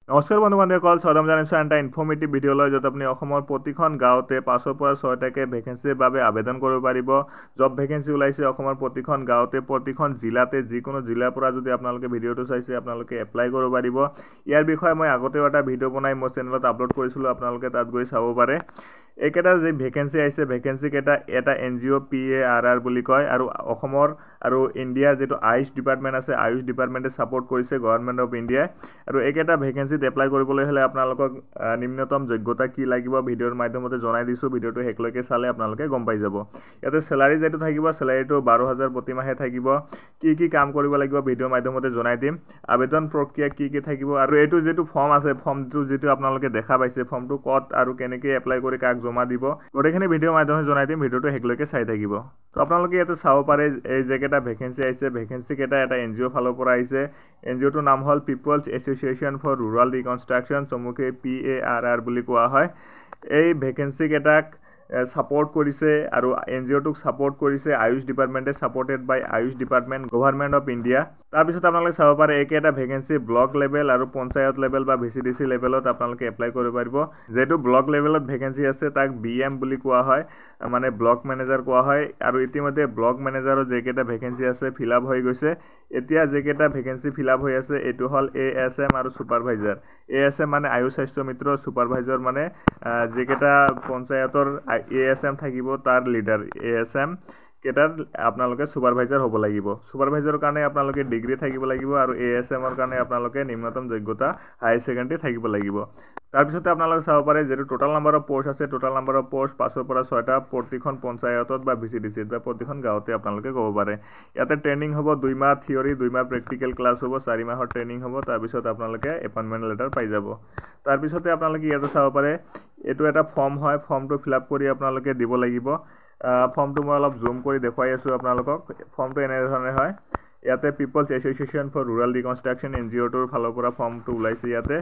নমস্কাৰ বন্ধু বান্ধৱীসকল, স্বাগতম জনাইছোঁ এটা ইনফৰ্মেটিভ ভিডিঅ'লৈ, য'ত আপুনি অসমৰ প্ৰতিখন গাঁৱতে 5ৰ পৰা 6টাকৈ ভেকেঞ্চিৰ বাবে আবেদন কৰিব পাৰিব। জব ভেকেঞ্চি ওলাইছে অসমৰ প্ৰতিখন গাঁৱতে, প্ৰতিখন জিলাতে। যিকোনো জিলাৰ পৰা যদি আপোনালোকে ভিডিঅ'টো চাইছে, আপোনালোকে এপ্লাই কৰিব পাৰিব। ইয়াৰ বিষয়ে মই আগতেও এটা ভিডিঅ' বনাই মোৰ চেনেলত আপলোড কৰিছিলোঁ, আপোনালোকে তাত গৈ চাব পাৰে। এইকেইটা যি ভেকেঞ্চি আহিছে, ভেকেঞ্চি কেইটা এটা এনজিঅ' পিএআৰআৰ বুলি কয় আৰু অসমৰ আৰু ইণ্ডিয়াৰ যিটো আয়ুষ ডিপাৰ্টমেণ্ট আছে, আয়ুষ ডিপাৰ্টমেণ্টে ছাপৰ্ট কৰিছে, গভৰ্ণমেণ্ট অফ ইণ্ডিয়াই। আৰু এইকেইটা ভেকেঞ্চিত এপ্লাই কৰিবলৈ হ'লে আপোনালোকক নিম্নতম যোগ্যতা কি লাগিব, ভিডিঅ'ৰ মাধ্যমতে জনাই দিছোঁ। ভিডিঅ'টো শেষলৈকে চালে আপোনালোকে গম পাই যাব। ইয়াতে চেলাৰী যিটো থাকিব, চেলাৰীটো 12,000 প্ৰতিমাহে থাকিব। কি কি কাম কৰিব লাগিব, ভিডিঅ'ৰ মাধ্যমতে জনাই দিম। আবেদন প্ৰক্ৰিয়া কি কি থাকিব আৰু এইটো যিটো ফৰ্ম আছে, ফৰ্মটো যিটো আপোনালোকে দেখা পাইছে, ফৰ্মটো ক'ত আৰু কেনেকৈ এপ্লাই কৰি কাক জমা দিব, গোটেইখিনি ভিডিঅ'ৰ মাধ্যমে জনাই দিম। ভিডিঅ'টো শেষলৈকে চাই থাকিব। তো আপোনালোকে ইয়াতে চাব পাৰে, এই যেকেইটা ভেকেঞ্চি আহিছে, ভেকেঞ্চি কেইটা এটা এনজিঅ'ৰ ফালৰ পৰা আহিছে। এনজিঅ'টোৰ নাম হ'ল People's Association for Rural Reconstruction, চমুকে পিএআৰআৰ বুলি কোৱা হয়। এই ভেকেঞ্চি কেইটাক ছাপৰ্ট কৰিছে আৰু এনজিঅ'টোক ছাপৰ্ট কৰিছে Ayush ডিপাৰ্টমেণ্টে, supported by AYUSH Department, Government of India। তাৰপিছত আপোনালোকে চাব পাৰে, এইকেইটা ভেকেঞ্চি ব্লক লেভেল আৰু পঞ্চায়ত লেভেল বা ভিচিডিচি লেভেলত আপোনালোকে এপ্লাই কৰিব পাৰিব। যিহেতু ব্লক লেভেলত ভেকেঞ্চি আছে, তাক বিএম বুলি কোৱা হয়, মানে ব্লক মেনেজাৰ কোৱা হয়। আৰু ইতিমধ্যে ব্লক মেনেজাৰৰ যিকেইটা ভেকেঞ্চি আছে, ফিল আপ হৈ গৈছে। এতিয়া যিকেইটা ভেকেঞ্চি ফিল আপ হৈ আছে, এইটো হ'ল এএছএম আৰু ছুপাৰভাইজাৰ। এএছএম মানে আয়ুষ স্বাস্থ্য মিত্ৰ, ছুপাৰভাইজাৰ মানে যিকেইটা পঞ্চায়তৰ এএছএম থাকিব, তাৰ লিডাৰ। এএছএম কেইটাত আপোনালোকে ছুপাৰভাইজাৰ হ'ব লাগিব। ছুপাৰভাইজাৰৰ কাৰণে আপোনালোকে ডিগ্ৰী থাকিব লাগিব আৰু এএছএমৰ কাৰণে আপোনালোকে নিম্নতম যোগ্যতা হায়াৰ ছেকেণ্ডেৰী থাকিব লাগিব। তাৰপিছতে আপোনালোকে চাব পাৰে, যিটো টোটেল নাম্বাৰ অফ পষ্ট আছে, টোটেল নাম্বাৰ অফ পষ্ট 5ৰ পৰা 6টা প্ৰতিখন পঞ্চায়তত বা ভিচিডিচিত বা প্ৰতিখন গাঁৱতে আপোনালোকে ক'ব পাৰে। ইয়াতে ট্ৰেইনিং হ'ব 2 মাহ থিয়ৰী, 2 মাহ প্ৰেক্টিকেল ক্লাছ হ'ব, 4 মাহৰ ট্ৰেইনিং হ'ব। তাৰপিছত আপোনালোকে এপইণ্টমেণ্ট লেটাৰ পাই যাব। তাৰপিছতে আপোনালোকে ইয়াতে চাব পাৰে, এইটো এটা ফৰ্ম হয়। ফৰ্মটো ফিল আপ কৰি আপোনালোকে দিব লাগিব। ফৰ্মটো মই অলপ জুম কৰি দেখুৱাই আছোঁ আপোনালোকক। ফৰ্মটো এনেধৰণে হয়। ইয়াতে People's Association for Rural Reconstruction এনজিঅ'টোৰ ফালৰ পৰা ফৰ্মটো ওলাইছে। ইয়াতে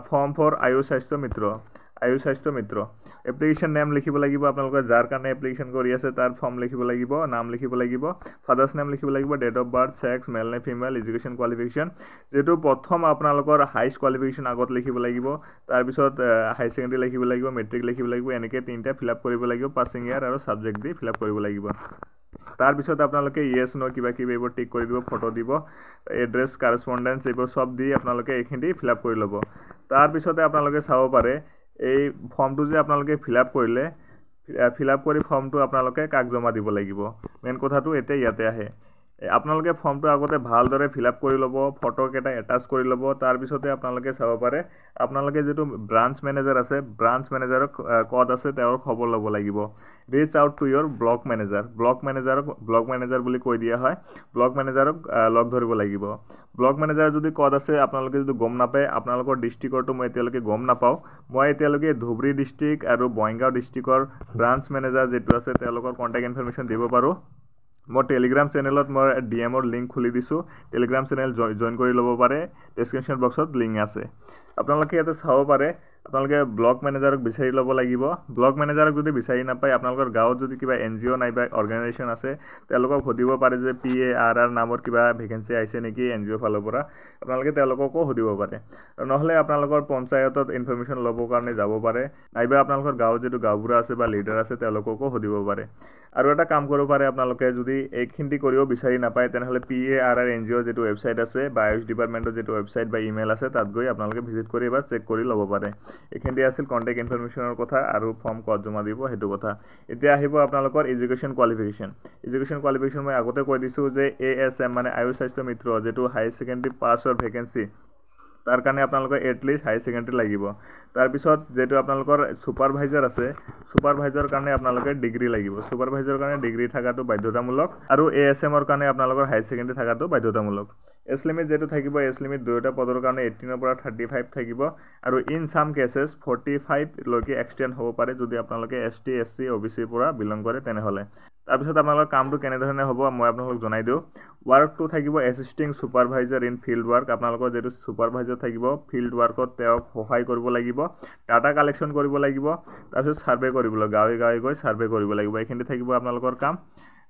ফৰ্ম ফৰ আয়ুষ স্বাস্থ্য মিত্ৰ, আয়ুষ স্বাস্থ্য মিত্ৰ এপ্লিকেশ্যন নেম লিখিব লাগিব। আপোনালোকে যাৰ কাৰণে এপ্লিকেশ্যন কৰি আছে, তাৰ ফৰ্ম লিখিব লাগিব, নাম লিখিব লাগিব, ফাদাৰ্ছ নেম লিখিব লাগিব, date of birth, sex, male নে ফিমেল, এডুকেশ্যন কোৱালিফিকেশ্যন। যিটো প্ৰথম আপোনালোকৰ হাইষ্ট কোৱালিফিকেশ্যন আগত লিখিব লাগিব, তাৰপিছত হায়াৰ ছেকেণ্ডেৰী লিখিব লাগিব, মেট্ৰিক লিখিব লাগিব। এনেকৈ তিনিটা ফিল আপ কৰিব লাগিব, পাছিং ইয়াৰ আৰু ছাবজেক্ট দি ফিল আপ কৰিব লাগিব। তাৰপিছত আপোনালোকে য়েছ, ন', কিবা কিবি এইবোৰ টিক কৰি দিব, ফটো দিব, এড্ৰেছ, কাৰেচপণ্ডেঞ্চ এইবোৰ চব দি আপোনালোকে এইখিনি ফিল আপ কৰি ল'ব। তাৰপিছতে আপোনালোকে চাব পাৰে, এই ফৰ্মটো যে আপোনালোকে ফিল আপ কৰিলে, ফিল আপ কৰি ফৰ্মটো আপোনালোকে কাক জমা দিব লাগিব, মেইন কথাটো এতিয়া ইয়াতে আহে। আপোনালোকে ফৰ্মটো আগতে ভালদৰে ফিল আপ কৰি ল'ব, ফটোকেইটা এটাচ কৰি ল'ব। তাৰপিছতে আপোনালোকে চাব পাৰে, আপোনালোকে যিটো ব্ৰাঞ্চ মেনেজাৰ আছে, ব্ৰাঞ্চ মেনেজাৰক ক'ত আছে তেওঁৰ খবৰ ল'ব লাগিব। Reach out to your block manager। Block মেনেজাৰক, ব্লক মেনেজাৰ বুলি কৈ দিয়া হয়, ব্লক মেনেজাৰক লগ ধৰিব লাগিব। ব্লক মেনেজাৰ যদি ক'ত আছে আপোনালোকে যদি গম নাপায়, আপোনালোকৰ ডিষ্ট্ৰিক্টৰটো মই এতিয়ালৈকে গম নাপাওঁ। মই এতিয়ালৈকে ধুবুৰী ডিষ্ট্ৰিক্ট আৰু বঙাইগাঁও ডিষ্ট্ৰিক্টৰ ব্ৰাঞ্চ মেনেজাৰ যিটো আছে, তেওঁলোকৰ কণ্টেক্ট ইনফৰমেশ্যন দিব পাৰোঁ। মই টেলিগ্ৰাম চেনেলত মই ডিএমৰ লিংক খুলি দিছোঁ। টেলিগ্ৰাম চেনেল জইন কৰি ল'ব পাৰে, ডেছক্ৰিপশ্যন বক্সত লিংক আছে। আপোনালোকে ইয়াতে চাব পাৰে, আপোনালোকে ব্লক মেনেজাৰক বিচাৰি ল'ব লাগিব। ব্লক মেনেজাৰক যদি বিচাৰি নাপায়, আপোনালোকৰ গাঁৱত যদি কিবা এনজিঅ' নাইবা অৰ্গেনাইজেশ্যন আছে, তেওঁলোকক সুধিব পাৰে যে পিএআৰআৰ নামৰ কিবা ভেকেঞ্চি আহিছে নেকি এনজিঅ'ৰ ফালৰ পৰা। আপোনালোকে তেওঁলোককো সুধিব পাৰে। নহ'লে আপোনালোকৰ পঞ্চায়তত ইনফৰমেশ্যন ল'বৰ কাৰণে যাব পাৰে, নাইবা আপোনালোকৰ গাঁৱত যিটো গাঁওবুঢ়া আছে বা লিডাৰ আছে, তেওঁলোককো সুধিব পাৰে। আৰু এটা কাম কৰিব পাৰে আপোনালোকে, যদি এইখিনি কৰিও বিচাৰি নাপায়, তেনেহ'লে পিএআৰআৰ এনজিঅ'ৰ যিটো ৱেবছাইট আছে বা আয়ুষ ডিপাৰ্টমেণ্টৰ যিটো ৱেবছাইট বা ইমেইল আছে, তাত গৈ আপোনালোকে ভিজিট কৰি এবাৰ চেক কৰি ল'ব পাৰে। এইখিনি আছিল কণ্টেক্ট ইনফৰমেশ্যনৰ কথা আৰু ফৰ্ম ক'ত জমা দিব সেইটো কথা। এতিয়া আহিব আপোনালোকৰ এডুকেশ্যন কোৱালিফিকেশ্যন। এডুকেশ্যন কোৱালিফিকেশ্যন মই আগতে কৈ দিছোঁ যে এএছএম মানে আয়ুষ স্বাস্থ্য মিত্ৰ, যিটো হায়াৰ ছেকেণ্ডেৰী পাছৰ ভেকেঞ্চি, তাৰ কাৰণে আপোনালোকৰ এটলিষ্ট হায়াৰ ছেকেণ্ডেৰী লাগিব। তাৰপিছত যিটো আপোনালোকৰ ছুপাৰভাইজাৰ আছে, ছুপাৰভাইজাৰৰ কাৰণে আপোনালোকে ডিগ্ৰী লাগিব। ছুপাৰভাইজাৰৰ কাৰণে ডিগ্ৰী থকাটো বাধ্যতামূলক আৰু এএছএমৰ কাৰণে আপোনালোকৰ হায়াৰ ছেকেণ্ডেৰী থকাটো বাধ্যতামূলক। এজ লিমিট যিটো থাকিব, এজ লিমিট দুয়োটা পদৰ কাৰণে 18ৰ পৰা 35 থাকিব আৰু ইন চাম কেচেছ 45লৈকে এক্সটেণ্ড হ'ব পাৰে, যদি আপোনালোকে এছটি, এছচি, অ'বিচিৰ পৰা বিলং কৰে তেনেহ'লে। তাৰপিছত আপোনালোকৰ কামটো কেনেধৰণে হ'ব, মই আপোনালোকক জনাই দিওঁ। ৱাৰ্কটো থাকিব assisting supervisor in field work। আপোনালোকৰ যিটো ছুপাৰভাইজাৰ থাকিব, ফিল্ড ৱাৰ্কত তেওঁক সহায় কৰিব লাগিব, ডাটা কালেকশ্যন কৰিব লাগিব, তাৰপিছত ছাৰ্ভে কৰিব লাগিব, গাঁৱে গাঁৱে গৈ ছাৰ্ভে কৰিব লাগিব। এইখিনি থাকিব আপোনালোকৰ কাম।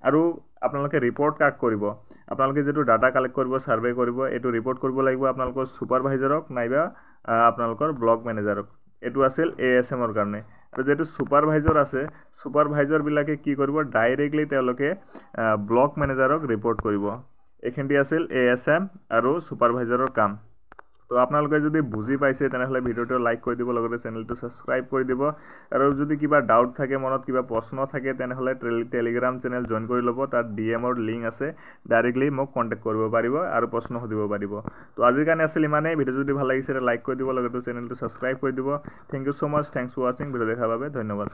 আৰু আপোনালোকে ৰিপৰ্ট কাক কৰিব? আপোনালোকে যিটো ডাটা কালেক্ট কৰিব, ছাৰ্ভে কৰিব, এইটো ৰিপৰ্ট কৰিব লাগিব আপোনালোকৰ ছুপাৰভাইজাৰক নাইবা আপোনালোকৰ ব্লক মেনেজাৰক। এইটো আছিল এ এছ এমৰ কাৰণে। আৰু যিটো ছুপাৰভাইজাৰ আছে, ছুপাৰভাইজাৰবিলাকে কি কৰিব? ডাইৰেক্টলি তেওঁলোকে ব্লক মেনেজাৰক ৰিপৰ্ট কৰিব। এইখিনি আছিল এ এছ এম আৰু ছুপাৰভাইজাৰৰ কাম। তো আপোনালোকে যদি বুজি পাইছে, তেনেহ'লে ভিডিঅ'টো লাইক কৰি দিব, লগতে চেনেলটো ছাবস্ক্ৰাইব কৰি দিব। আৰু যদি কিবা ডাউট থাকে, মনত কিবা প্ৰশ্ন থাকে, তেনেহ'লে টেলিগ্ৰাম চেনেল জইন কৰি ল'ব। তাত ডি এমৰ লিংক আছে, ডাইৰেক্টলি মোক কণ্টেক্ট কৰিব পাৰিব আৰু প্ৰশ্ন সুধিব পাৰিব। তো আজিৰ কাৰণে আছিল ইমানেই। ভিডিঅ' যদি ভাল লাগিছে, লাইক কৰি দিব, লগতে চেনেলটো ছাবস্ক্ৰাইব কৰি দিব। Thank you so much, thanks for watching. Video দেখাৰ বাবে ধন্যবাদ।